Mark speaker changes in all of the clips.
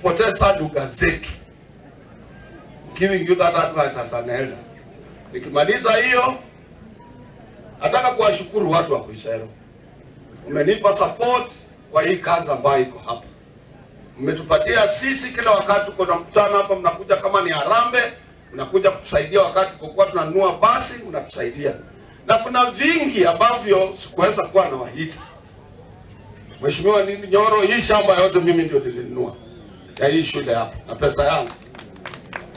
Speaker 1: kupoteza lugha zetu. Giving you that advice as an elder. Nikimaliza hiyo, nataka kuwashukuru watu wa Khwisero. Mmenipa support kwa hii kazi ambayo iko hapa. Mmetupatia sisi kila wakati tuko na mkutano hapa, mnakuja kama ni harambee, mnakuja kutusaidia wakati tukokuwa tunanunua basi, mnatusaidia. Na kuna vingi ambavyo sikuweza kuwa nawaita. Mheshimiwa Ndindi Nyoro, hii shamba yote mimi ndio nilinunua ya hii shule hapa na pesa yangu.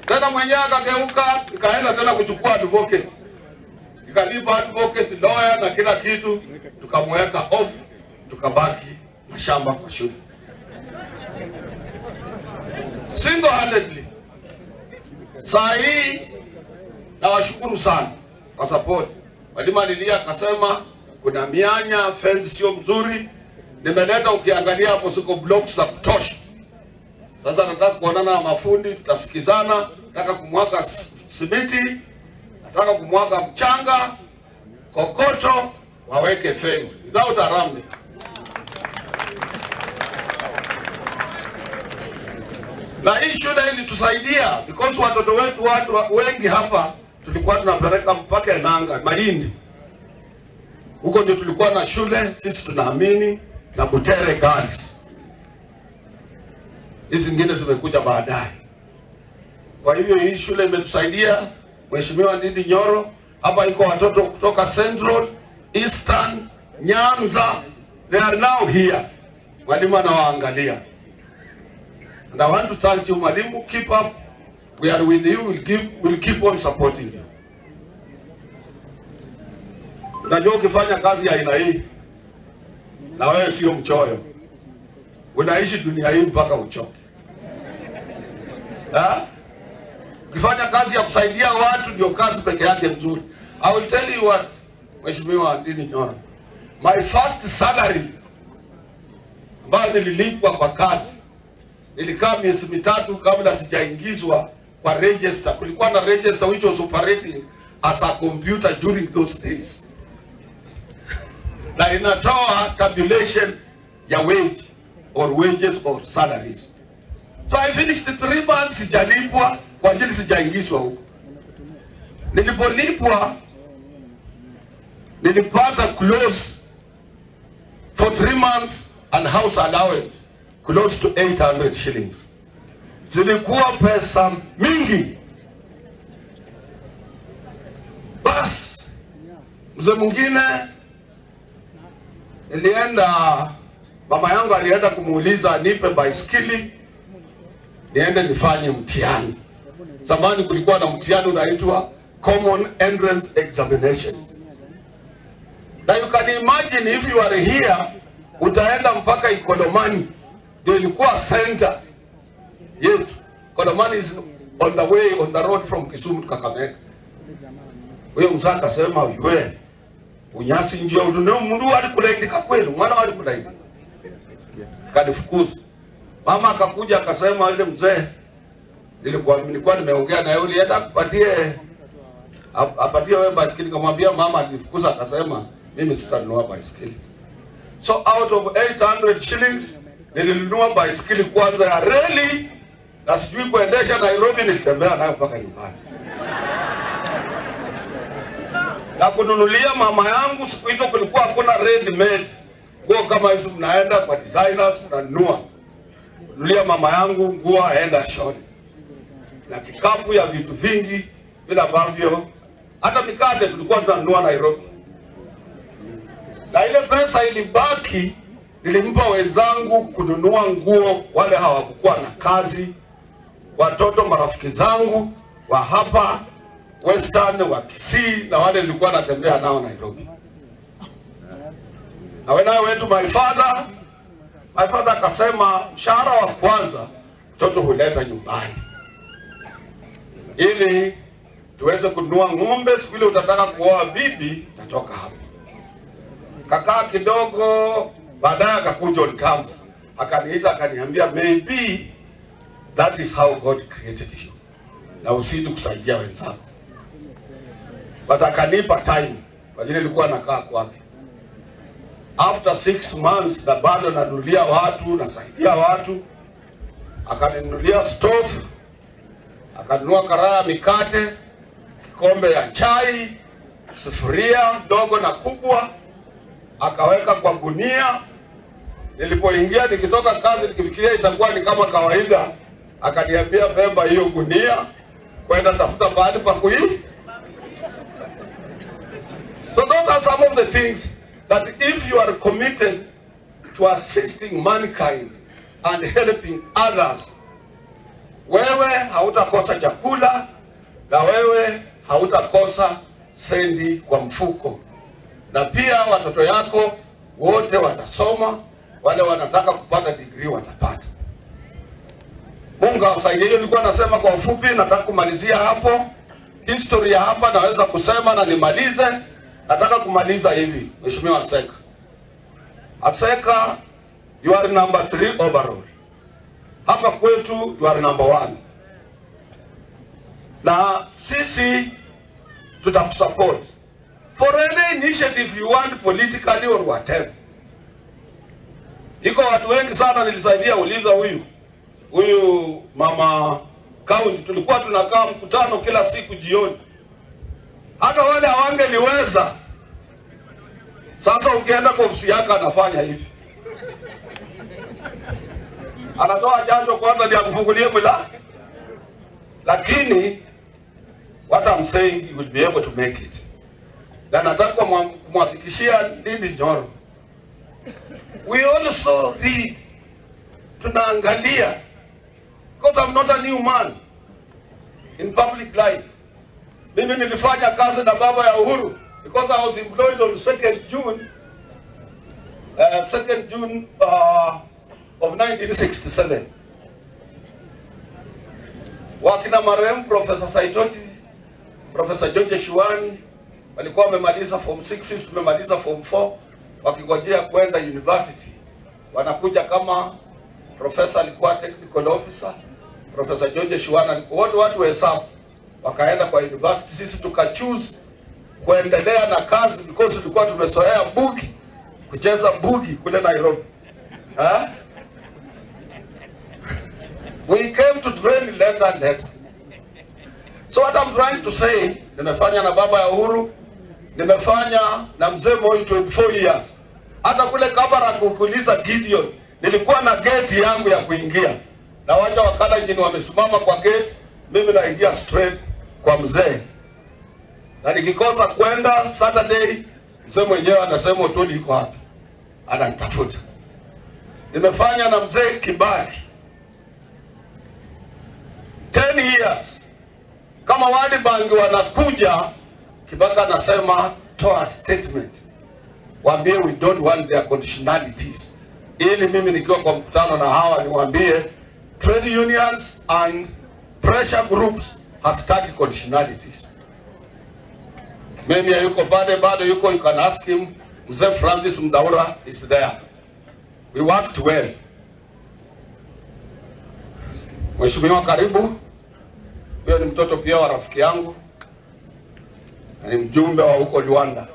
Speaker 1: Tena mwenyewe akageuka, nikaenda tena kuchukua advocate, nikalipa advocate, lawyer na kila kitu, tukamweka off, tukabaki na shamba kwa shule single handedly. Saa hii nawashukuru sana kwa support. Mwalimu alilia akasema kuna mianya, fence sio mzuri. Nimeleta, ukiangalia hapo siko blocks za kutosha. Sasa nataka kuonana na mafundi, tutasikizana. Nataka kumwaga simiti, nataka kumwaga mchanga, kokoto, waweke fence without harambee. Na hii shule ilitusaidia because watoto wetu watu wengi hapa tulikuwa tunapeleka mpaka Nanga Malindi, huko ndio tulikuwa na shule sisi tunaamini na Butere Girls. Hizi zingine zimekuja baadaye. Kwa hivyo hii shule imetusaidia. Mheshimiwa Ndindi Nyoro, hapa iko watoto kutoka Central, Eastern, Nyanza, they are now here. Mwalimu anawaangalia. And I want to thank you, Mwalimu. Keep up. We are with you. We'll keep on supporting you. Unajua ukifanya kazi ya aina hii na wewe sio mchoyo, unaishi dunia hii mpaka uchoke. Ha? Ukifanya kazi ya kusaidia watu ndio kazi peke yake mzuri. I will tell you what, Mheshimiwa Ndindi Nyoro, my first salary ambayo nililipwa kwa kazi, nilikaa miezi 3 kabla sijaingizwa kwa register. Kulikuwa na register which was operating as a computer during those days, na inatoa tabulation ya wage or wages or salaries. So I finished 3 months sijalipwa kwa ajili sijaingizwa huko. Nilipolipwa nilipata close for 3 months and house allowance close to 800 shillings. Zilikuwa pesa mingi. Bas mzee mwingine nilienda, mama yangu alienda kumuuliza nipe baiskeli niende nifanye mtihani. Zamani kulikuwa na mtihani unaitwa Common Entrance Examination. Na you can imagine if you are here, utaenda mpaka Ikolomani, ndio ilikuwa center yetu. Ikolomani is on the way, on the road from Kisumu to Kakamega. Huyo mzee akasema, wewe unyasi njia ununue mundu alikulaidika kweli, mwana alikulaidika. Kanifukuza. Mama akakuja akasema, yule mzee nilikuwa nimeongea na yule ulienda apatie wewe baiskeli. Nikamwambia mama alinifukuza, akasema mimi sitanunua baiskeli. So out of 800 shillings nilinunua baiskeli kwanza ya reli, na sijui kuendesha Nairobi, nilitembea nayo mpaka nyumbani. Na kununulia mama yangu, siku hizo kulikuwa hakuna ready made nguo kama hizo, mnaenda kwa designers mnanunua. Kununulia mama yangu nguo aenda shoni, na kikapu ya vitu vingi vile ambavyo hata mikate tulikuwa tunanunua Nairobi. Na ile pesa ilibaki nilimpa wenzangu kununua nguo, wale hawakukuwa na kazi, watoto marafiki zangu wa hapa Western, wa Kisii na wale nilikuwa natembea nao Nairobi. Na when I went to my father, my father akasema mshahara wa kwanza mtoto huleta nyumbani ili tuweze kununua ng'ombe. Siku ile utataka kuoa bibi utatoka hapo. Kakaa kidogo, baadaye akakuja on terms, akaniita akaniambia, maybe that is how God created you, na usidi kusaidia wenzako. But akanipa time kwa ajili nilikuwa nakaa kwake. After 6 months na bado nanunulia watu, nasaidia watu. Akaninunulia stove, akanunua karaa ya mikate, kikombe ya chai, sufuria ndogo na kubwa, akaweka kwa gunia. Nilipoingia nikitoka kazi nikifikiria itakuwa ni kama kawaida, akaniambia, "Beba hiyo gunia kwenda tafuta mahali pa kui." So those are some of the things that if you are committed to assisting mankind and helping others, wewe hautakosa chakula na wewe hautakosa sendi kwa mfuko, na pia watoto yako wote watasoma, wale wanataka kupata degree watapata. Mungu awasaidie. Hiyo nilikuwa nasema kwa ufupi, nataka kumalizia hapo. Historia hapa naweza kusema na nimalize. Nataka kumaliza hivi, Mheshimiwa Aseka. Aseka, you are number three overall. Hapa kwetu you are number one, na sisi tutakusupport for any initiative you want, politically or whatever. Iko watu wengi sana nilisaidia, uliza huyu mama county, tulikuwa tunakaa mkutano kila siku jioni, hata wale hawangeliweza. Sasa ukienda kwa ofisi yake anafanya hivi, anatoa jasho kwanza ndio akufungulie mlango, lakini what I'm saying, you will be able to make it. Na nataka kumhakikishia Ndindi Nyoro, we also read, tunaangalia, because I'm not a new man in public life. Mimi nilifanya kazi na baba ya Uhuru because I was employed on 2nd June 2nd June of 1967. Wakina marehemu Professor Saitoti, Professor George Eshiwani walikuwa wamemaliza form 6, sisi tumemaliza form 4, wakingojea kwenda university. Wanakuja kama professor alikuwa technical officer, Professor George Eshiwani alikuwa, wote watu wa hesabu wakaenda kwa university. Sisi tukachoose kuendelea na kazi because tulikuwa tumezoea bugi, kucheza bugi kule Nairobi. Eh? We came to train later and later. So what I'm trying to say, nimefanya na baba ya Uhuru, nimefanya na mzee Moi 24 years. Hata kule Kabarak kuuliza Gideon, nilikuwa na gate yangu ya kuingia. Na wacha Wakalenjin wamesimama kwa gate, mimi naingia straight kwa mzee. Na nikikosa kwenda Saturday, mzee mwenyewe anasema, "Atwoli yuko wapi?" Ananitafuta. Nimefanya na mzee Kibaki 10 years. Kama World Bank wanakuja, Kibaki anasema, "Toa statement, waambie we don't want their conditionalities," ili mimi nikiwa kwa mkutano na hawa niwaambie trade unions and pressure groups hazitaki conditionalities. Mimi yuko pale bado yuko, you can ask him. Mzee Francis Mdaura is there. We worked well. Mheshimiwa, karibu. Huyo ni mtoto pia wa rafiki yangu na ni mjumbe wa huko Luanda.